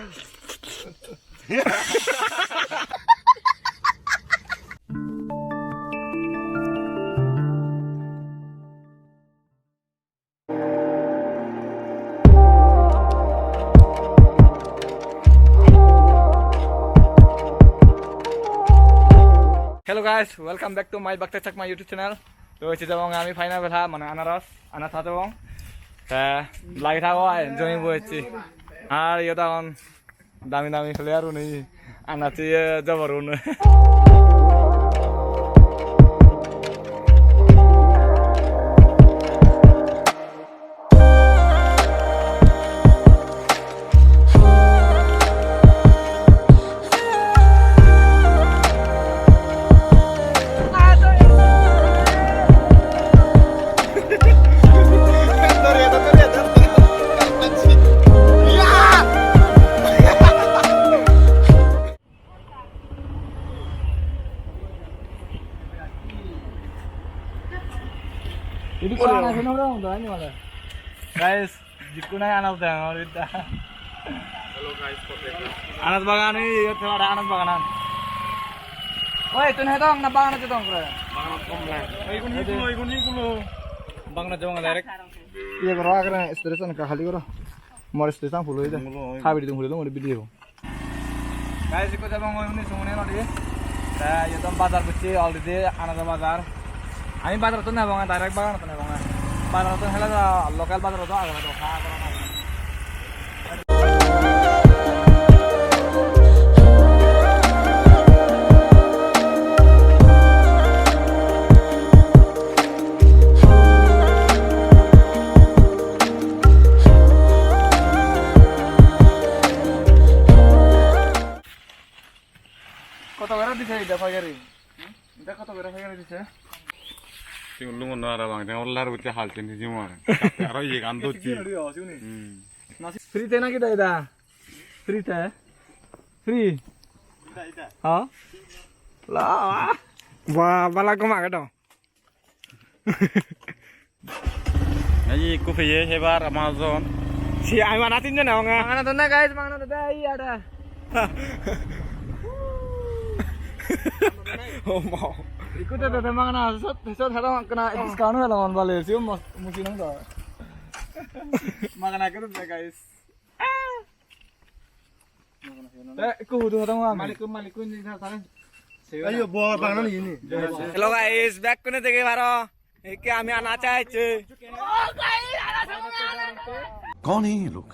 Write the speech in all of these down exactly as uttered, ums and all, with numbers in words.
Hello guys, welcome back to my Bakta Chakma YouTube channel. To ecche jabong ami pineapple ha, mane anaros, anas ha jabong. Te lagi thago ai, jomi bo ecche. Ar iyot agon dami dami player uni, anasse ye jabor un. Idu ko ana sino ro do ani mala. Guys, jikku nai anas degongor idda. Hello guys, kote anas bagan, ei iyot theba anas baganan. Oi, tun hedong na bagan hedong kore? Bagan kom na. Oi, igun hi gulo, igun hi gulo? Bagan jong direct. Iye goro agre station ka khali goro. Mor station full hoye de. Full hoye. Habiri dum hule dum video. Guys, ikko jabong oi uni sumuni nodi. Te iyot bazar gocche already, anajo bazar. Ami bazar to nebong, direct bagan to nebong. Bazar to hele da local bazar to age to kha kora na. Koto gora dise ida paigari? Ida koto gora paigari dise? Sigun lungo no ara bang, jang ollar butte halten hiji mare. Aro iye gan docchi. Sigun ori o, sigun. Hmm. Free te naki da ida? Free te? Free? Ida, ida. Ha? La. Ba, bala gom age do. Ei ikko peye hebar ama jon. Si ami bana tinjon ebong, ah. Mangana donna guys, mangana donna, ei ada. Oh, ma. Ikko de de mangana, sot, sot hada mangana, discount hada man bale, siyo mos-, musi nang da. Mangana ke de guys. Eh, ikko hudu hodong ami. Malikku, malikku ni sa sa. Ayo, bor bangna ni ni. Hello guys, bekkune dege paro. Ikke ami ana chaiche. कौन है ये लोग?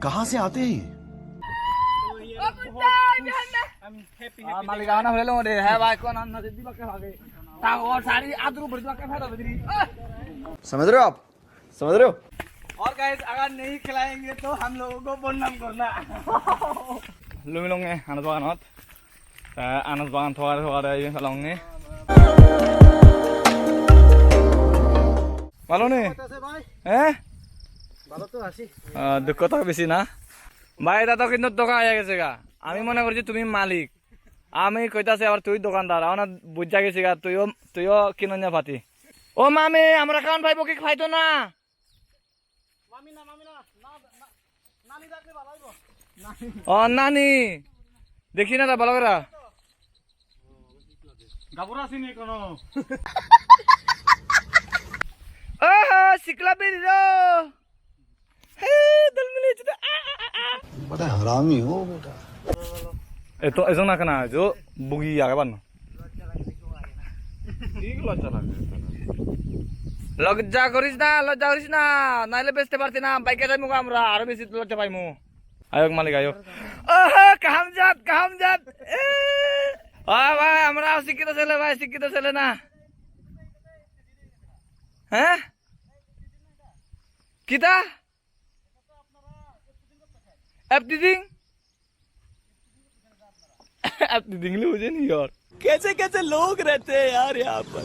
कहाँ से आते हैं ये? Ah, malik ana hole lo de. He bhai, kon anna de dibakke bhage. Ta o sari adru bori dibakke pheda bidiri. समझ रहे हो आप? समझ रहे हो? और guys, अगर नहीं खिलाएंगे तो हम लोगों को बदनाम करना। Lumi longe anas baganot. Ta anas bagan togare togare iben longe. Bhalo ne? Eh? Bhalo to achi. Ah, dukko to besi na? Bhai, eta to kintu dogan age gese ga. Ami mone gorchi tumi malik. Ami koitasi abar tui dogandar. Ana bujja gesi ga, tuiyo, tuiyo kinonya pati. ও মামি, আমরা খাওয়ান পাইবো কি পাইতো না? মামি না, মামি না, না, না, নানি ডাকলে ভালো হইবো। ও নানি, দেখি না তা ভালো করে। গাবুরা চিনি কোনো? ও, শিকলা বেরি rho. Hey, dal mile jede, ah, ah, ah, ah. बड़ा हरामी हो बेटा। E to, ejo na kana, ejo bugi age banno. Thik lojja lage. লজ্জা করিস না, লজ্জা করিস না, নাইলে বেচতে পারতি না, বাইকে যাইমু গো আমরা, আরো বেশি লজ্জা পাইমু। আয়ক মালিক, আয়ক। ওহো, কাহামজাত, কাহামজাত। এ। ও ভাই, আমরা শিক্ষিত ছেলে ভাই, শিক্ষিত ছেলে না। হ্যাঁ? কিতা? App teasing? App teasing lo mujhe nahi yaar. कैसे कैसे लोग रहते हैं यार यहाँ पर।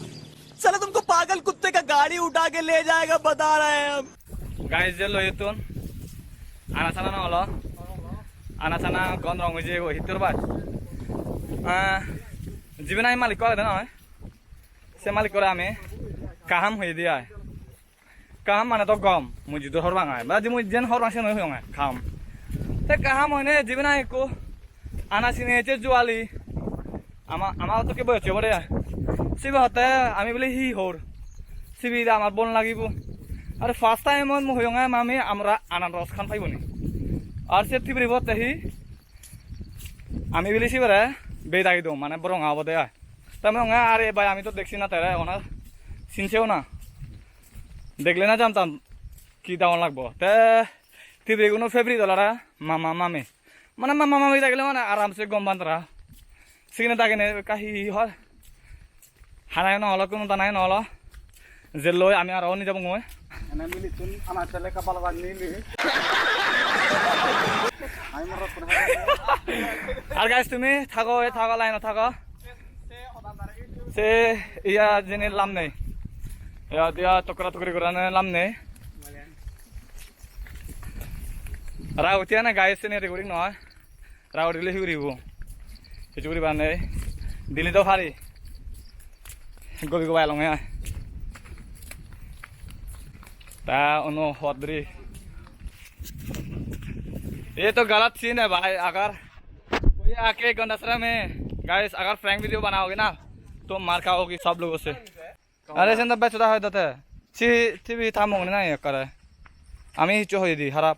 साला तुमको पागल कुत्ते का गाड़ी उठा के ले जाएगा, बता रहे हैं हम। Guys, je loi tun. Ana sana na olo. Ana sana gon rong hoye go hitor baj. Ah, jibe nahi malik ko age na oi. Se malik kore ami kaham hoye di ai. Kaham mane to gom, mui jidu hor bang ai. Ba di mui jen hor bang sen hoi hong ai. Kaham. Te ekka ham hoine jibe nahi ekko ana sini ecche juali. Ama, ama to ke boyos obode ai. Sibe hotte ami bile hi hor. Sibe ida amar bon lagibo. Are first time mui hoyonge mami amra anaros khan paibo ni. Ar se tibiri botte hi ami bile sibere bej dagi dong mane boronga obode ai. Te mui hoyonge are bhai ami to dekchi na tere ona sincheo na. Degle na jantam ki dagon lagbo. Te tibiri guno favorite olode mama mami. Mane mama mami dagile mane aramse gom pan tara. Sigine dagine ekka hi hi hor. Hanayo no holo, kono danayo no holo. Jelloi ami aro ni jabongoi. Ene milittun ama tele ekka balo bani nili. Ami morot kore. Ar guys, tumi thago, e thago, line-ot thago. Se iya jeni lam nei. Iya dia tokra tokri gorane lam nei. Ra utia na guys, seni recording noi. Ra urile hi guribo? Hissu guribar nei. Dili do pari. Gobi gobi along ai. Ta ono hot dri. ये तो गलत सीन है भाई, अगर कोई आके गंडासरा में गाइस अगर प्रैंक वीडियो बनाओगे ना तो मार खाओगे सब लोगों से। Are sen da becho da hoy date. Si tibi ta mongni nai ekkare. Ami hissu hoyedi harap.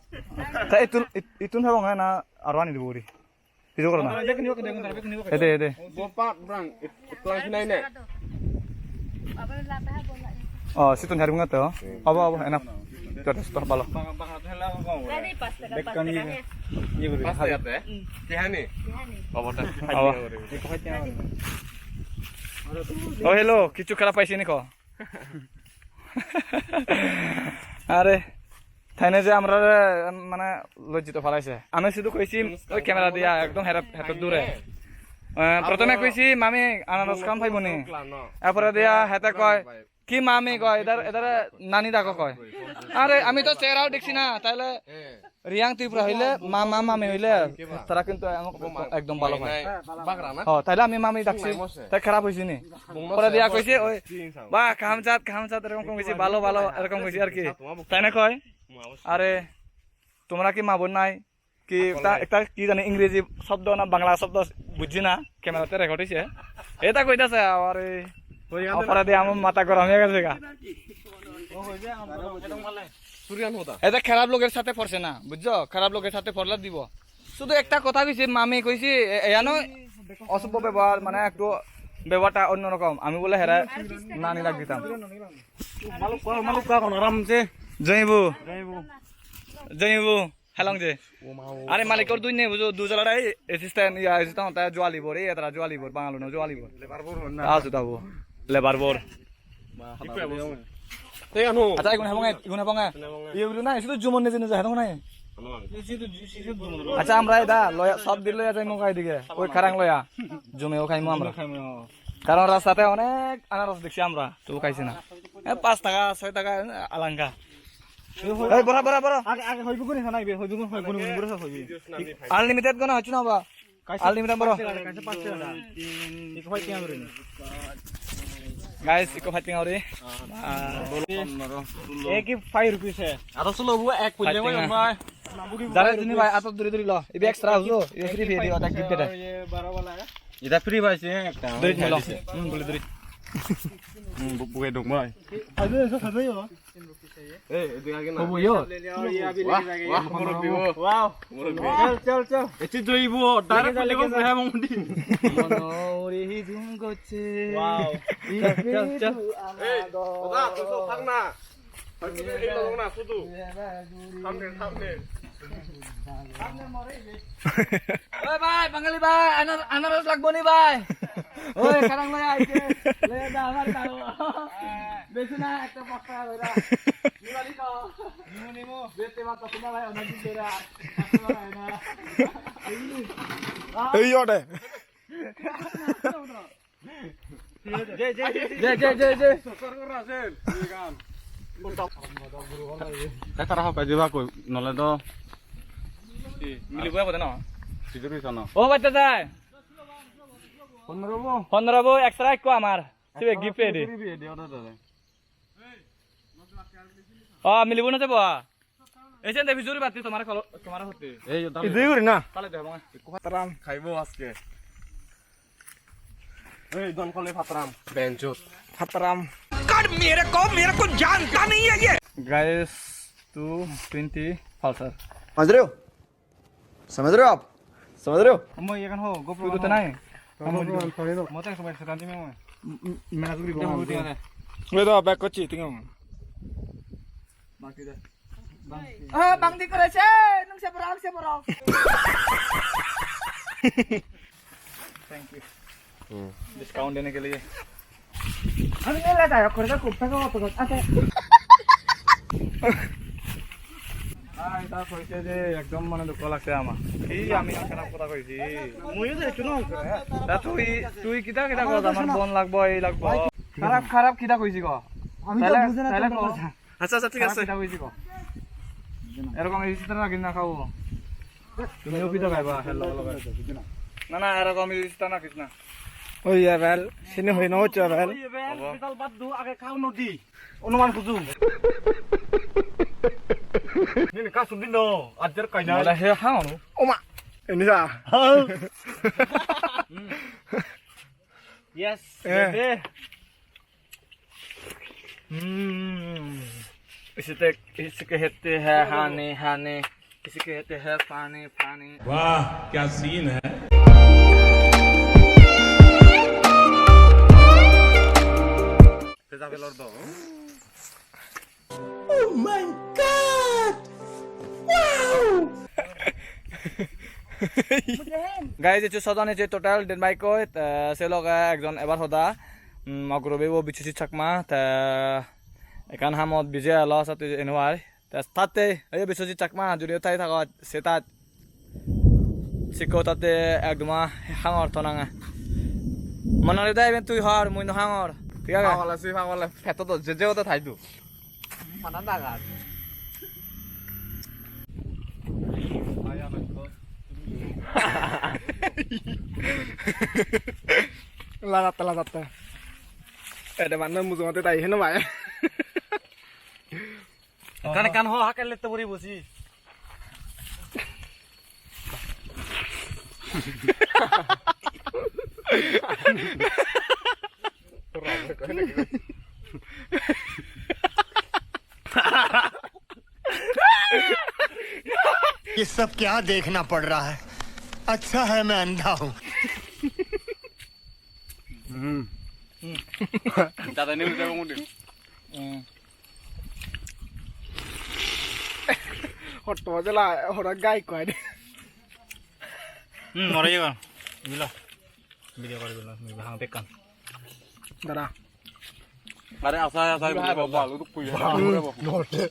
Ta itun it- itun habong na aro ani dibo guri. Hissu goro na. Ede ede. Bopa brang it- itlang sinai ne. Oh, situn hari bunga to. Abo abo ena. Jotesto balo. Bekkani. Iye guri. Pasta yate. Tihani. Obo ta. Abo. Oh hello, kichu kharap paisi ni ko? Are, thaine je amrare, mane, lojjito phalaise. Ami sudu koisi, oi camera diya, ekdom hera, heto dure. Eh, prothome koisi, "Mami, anaros khan paibo ni?" Erpore diya, hete koi, "Ki mami?" Koi, "Edar, edar nani dako," koi. Are, ami to chehra-o dekhchi na, tale Riyang Tripura hoile, mama, mami hoile, tara kintu amok ekdom bhalo pai. Ho, tale ami mami dakchi, te kharap hoise ni? Pore diya koise, "Oi, ba, kahamjat, kahamjat," erokom kom koise, "Bhalo, bhalo," erokom koise ar ki. Tai na koi? Are, tomra ki ma bon nai? Ki ekta, ekta ki jani ingreji shobdo na bangla shobdo bujji na? Camera te record hoise. Eta koi dase abar ei. Opora de amar matha gorom oye gese ga. Suriyan hoda. Eta kharap loger sathe porse na, bujjo? Kharap loger sathe porle dibo. Sudu ekta kotha koise, mami koise, e-, eyano oshubho bebohar, mane ektu beboharta onno rokom. Ami bole here nani dak ditam. Maluk, maluk ka kon aram se. Jaibu. Jaibu. Jaibu. Helong je. Are malikor dui nei bujo, du jala dai assistant, ya, assistant ta juali bor, e tara juali bor, Bangalore no juali bor. Lebar bor na. Asu tabo. Lebar bor. Te anu. Acha, igun hebong, igun hebong. Iye guri na, sudu jumon neje neje hedong na. Acha, amra eda loya, sob dil loya jai mo kai dige. Oi kharang loya. Jume o khaimo amra. Karon rastate onek anaros dekhchi amra. Tobu khaisi na. E, pach taka, soi taka, alanga. Ei, bora, bora, bora. Age, age, hoibu guni sana ibe, hoibu guni, hoibu guni, hoibu guni, bora sa hoibu. Unlimited guna hoichu na ba? Unlimited bora. Kaise pach taka. Iko fighting amre ni. Guys, iko fighting amre. Ek hi five rupees hai. Aro sulo bu ek pulle mai. Jare tumi bhai, ato duri duri lo. Ibe extra hoso. Ibe free free di, oda gift de. Ye baro wala hai. Ida free paise ekta. Duri thelo. Hmm, duri duri. Hmm, bu-, buke duk mai. Ajo eso sajo yo. Eh, edu age na. Hobo yo. Wah, wah, murubbi bo. Wow. Murubbi. Chal, chal, chal. Echi joibo, direct lege ja, lege ja. Mone uri hi jum gocche. Wow. Chal, chal, chal. Ei, oda, tui so thak na. Tui so ei lo na, sudu. Thumbnail, thumbnail. Oi bhai, Bangali bhai, anar-, anaros lagbo ni bhai? Oi, karang loi aike. Loi da amar karo. Besu na, ekta pakka loi da. Nimu, nimu. Nimu, nimu. Bete ma to tuma bhai, onek din dhore. Ei ode. Je, je, je, je. Te tara hokke jeba koi, nole do. Ki, milibo ebo de no? Pijor pijor no. O baccha jai. Pondro bo. Pondro bo extra ekko amar. Sibe gift peye de. Free peye de, order de. O, milibo no jebo, a? Ei sen de bijuri batti tomare kolo-, tomare hotte. Ei, dale. Idu guri na. Tale de, bang. Patram. Khaibo ajke. Ei, don kole patram. Benjot. Patram. कर मेरे को, मेरे को जानता नहीं है ये। Guys, two twenty Pulsar. समझ रहे हो? समझ रहे हो आप? समझ रहे हो? Moi ekan ho, GoPro ekan ho. Nai. Mo te ekso bar setan dime moi. Mena guri go. Oi da, back gocchi, tinga. Bangti de. Bangti. Ah, bangti koreche, nung se borok, se borok. Thank you. Hmm. Discount dene ke liye. আমি মেলা যাই, করে তো খুব টাকা অত কথা আছে। আই, তা কইছে যে একদম মানে দুঃখ লাগছে আমার। কি আমি আর খারাপ কথা কইছি? মুইও তো একটু না। তা তুই, তুই কিতা কিতা কস? আমার বোন লাগবো, এই লাগবো। খারাপ, খারাপ কিতা কইছি ক? আমি তো তাহলে, বুঝি না তাহলে তোর ক। কথা। আচ্ছা, আচ্ছা, ঠিক আছে। কিতা কইছি ক? এরকম এই চিত্র রাখিস না খাবো। তুমিও কিতা খাইবা? হ্যালো, হ্যালো, ভাই। না, না, এরকম এই চিত্র রাখিস না। ওই এবার, সিনে হই না হচ্ছে এবার। ওই এবার, হবো। বিশাল বাদ দু, আগে খাও নদী। অনুমান বুঝু। নিন, কা শুনবি না? আজের কাইনা। মালা হে হাও। ওমা, এনিসা। Yes, এ। Baby। Hmm, इसे ते, इसे कहते हैं हानी, हानी, इसे कहते हैं पानी, पानी। वाह, क्या सीन है। Oh my God! Wow! Guys, ecche sojon ecche total den bike oi, te se loge ekjon ebar hoda, mm, Ogro Bebo Biswajit Chakma, te ekkan hamot biji elo, sat eno ai. Te tatte, ei Biswajit Chakma, junior tai thagot, se tat. Sikko tatte ekdoma hangor to nange. Monali da iben tui hor, mui no hangor. Thik age? Hangor le si hangor le, peto do je je ote thai do. Mana daga. Lajatte, lajatte. Ede manne mujungotte tai heno bai. Ekkan ekkan ho, hakkelle to puri boji. ये सब क्या देखना पड़ रहा है? अच्छा है मैं अंधा हूँ। Hmm. Dada ini udah ngomong deh. Hmm. Hoto jela hora gai koi de. Hmm, moro iye kon. Bilo. Video kori bilo, hang tekan. Dada. Are asai asai bulu babu alu duk kuya. Note.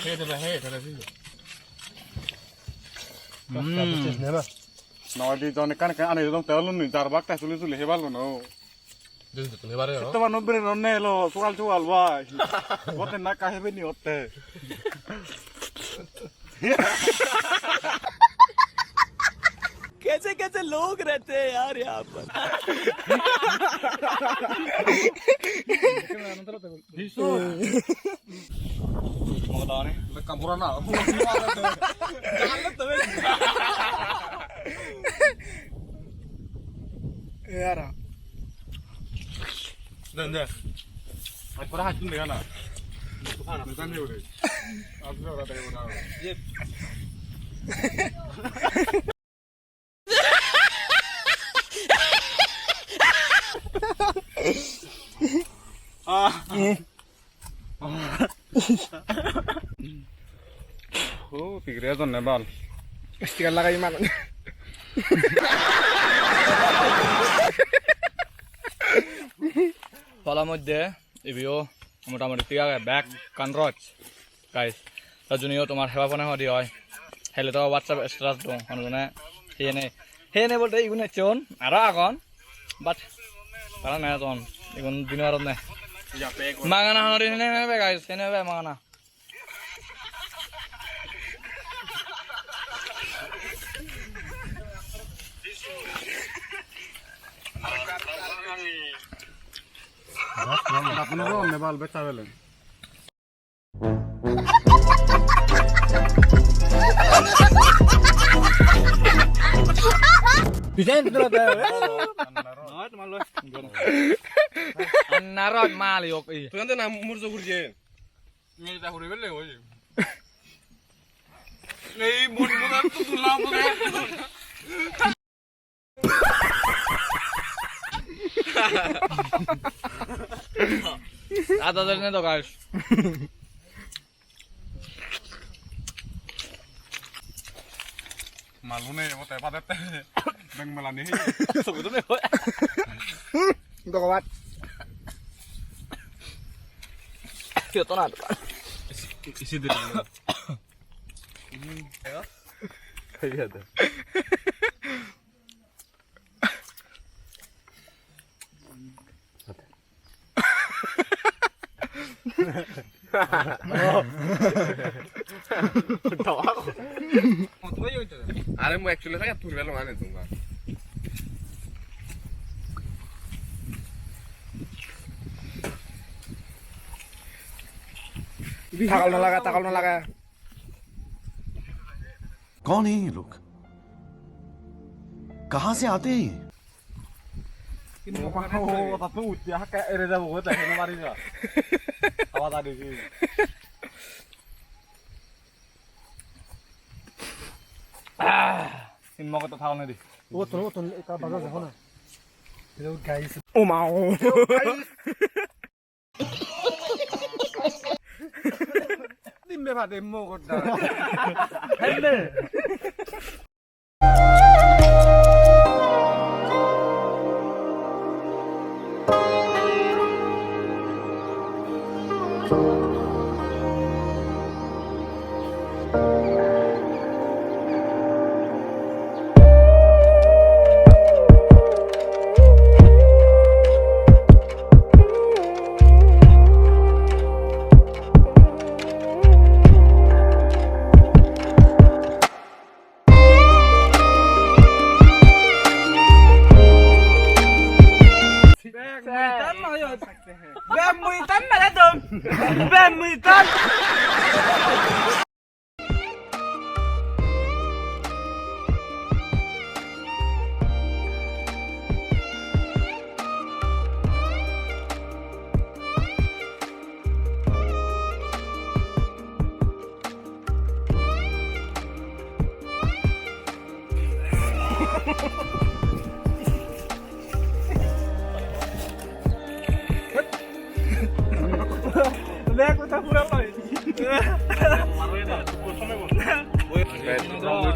He dada, he dada, he. Hmm. Noy di jon ekkan ekkan ani dong telun ni jar bak te suli suli he balu no. Din tuni bare. Sitto manu bere ronne elo, sugal sugal bai. Bote na kahe beni otte. कैसे कैसे लोग रहते हैं यार यहाँ पर। Moda ni. Bekkan purana. Yara. Den, den. Ekkore hajjun dega na. Bekkan dega na. Asle ora dega na. Ah. Oh, pigre ejonne bal. Sticker lagai man. Pala moddhe ibio motamoti thik age, bek ekkan roj. Guys, ta juniyo tomar heba phone hodi oi. Hele to WhatsApp status dong, hono jone heye nei. Heye nei bolte igun ecchon, aro agon. But tara nei ejon, igun dino arot nei. Mangana hori hene hebe guys, hene hebe mangana. Apno ro ne bal beta belen. Jen dro de. Noi, tomar loi. Annarot mal yok ei. Tuan de nam murjo gurje. Ni ta hure belle hoye. Ei, mon mon tu tu la mo. Ada dene to, guys. Malune ote padette. Beng malani. Sobo to ne. Dogobat. Kyo to na to. Isi, isi diri. Iya to. Are mui actually thake turi pelong ani tunga. Takal no laga, takal no laga. कौन है ये लोग? कहाँ से आते हैं ये? Ino, oh, tattun utti hakke ere jabo goi, te heno mari ja. Hawa da degi. Ah, in mogo to thaone di. Oton, oton, ekka baga jago na. Hello, guys. Oh, ma, oh. Hello, guys. Dimme pade mo gotta. Hende. Bek mui tan no yot. Bek mui tan mare dong. Bek mui tan.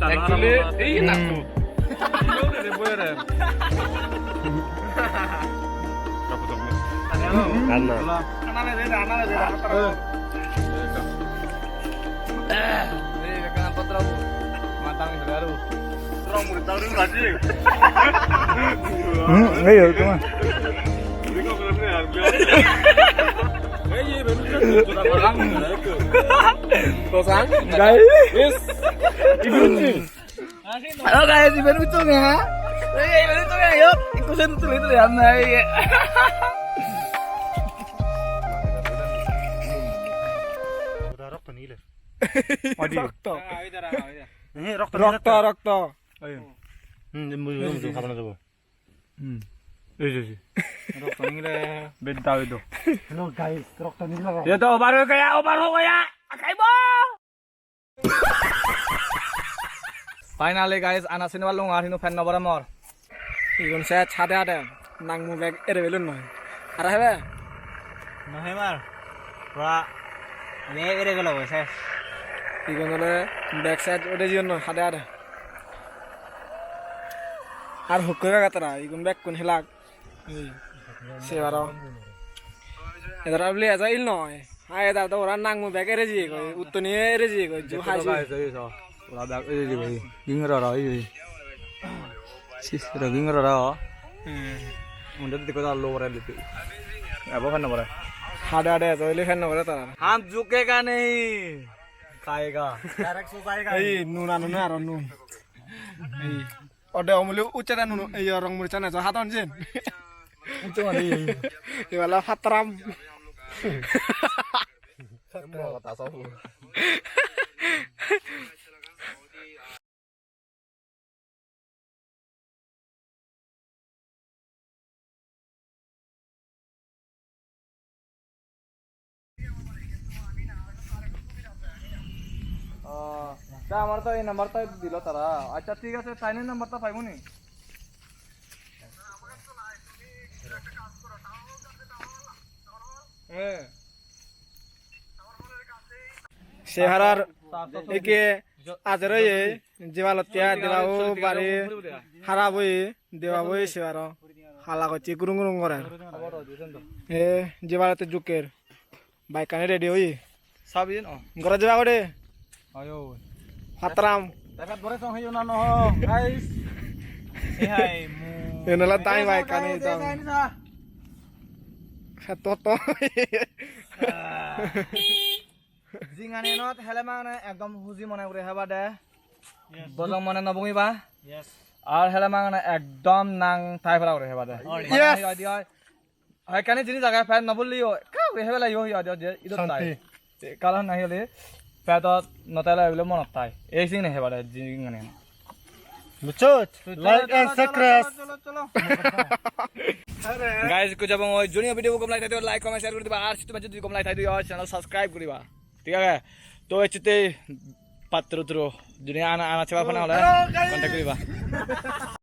Actually, ei na. Hmm. Anna. Hmm, ei, ei, toma. Guys. Hello guys, iben ucchonge ha. Ei, iben ucchonge, yok. Ikko sen tuli tuli anna, ei. Rokto nile. Odi. Rokto. Eh, rokto nile. Rokto, rokto. Ayo. Hmm, jembu, jembu, jembu, jembu, jembu. Hmm. Ei, ei, ei. Rokto nile. Bedda oido. Hello guys, rokto nile. Ye to over ho gaya, over ho gaya. Akhaibo. Finally guys, ana sinibar lung ar hinu pen no pore mor. Igun se hade hade nang mu bek ere belun noi. Ara hebe? No hebar. Pura ne ere gelo se. Igun ole bek side ode jiyon noi hade hade. Ar hukko bek atara, igun bekkun helak. Ei, se aro. Edar bile ejo il noi. Hai, edar do ora nang mu bek ere jiyegoi, uttoni ere jiyegoi, ju hai ji. Guys, ei so. Ora bek ere jiyegoi. Ging ro ro, ei, ei. Sis, ro ging ro ro. Hmm. Unde dikko da lo ore dite. Abo fan no pore. Hade hade ejo ile fan no pore tara. Hum jhukega nahi, khayega. Direct so jayega. Ei, nun anu na aro nun. Ei. Ode omuli ucche de nunu, iyo rong murichane jo hadon jen. Ucche mari. Ibala patram. Mo ta so. Oh, ta amar to ei number ta dilo tara. Accha, thik ase, taine number ta paibo ni? He. Seharar eke ajer oye, jebalotte ai debabo bari harap oye, debabo oye se aro hala gocche gurung gurung gorer. E jebalotte jukker. Bike ani ready oye. Sabi no. Goro jeba gode. Ayo. Hatram. Dekat bore song heyo na no, guys. Eh, hai, mu. Enola dai bike ani dam. Seto to. Jingani enot hele mane ekdom huji mone guri heba de. Yes. Bojong mone no bungiba. Yes. Ar hele mane ekdom nang tai pora guri heba de. Yes. Hoy, hoy, hoy. Hoy, kani jinis age, pet no bulliyo. Ka guri heba la yo, yo, yo, yo, idot tai. Santi. Te karon nahi hole, petot no tele bile monot tai. Ei sing ne heba de, jingani. Buchot? Like and subscribe. Guys, ku jabong oi, junior video gom like thai diyo, like, comment, share guri diba, ar situ jodi gom like thai diyo, channel subscribe guriba. Thik age? To ecche te patro tro, jodi ana, ana cheba phone hole, contact guriba.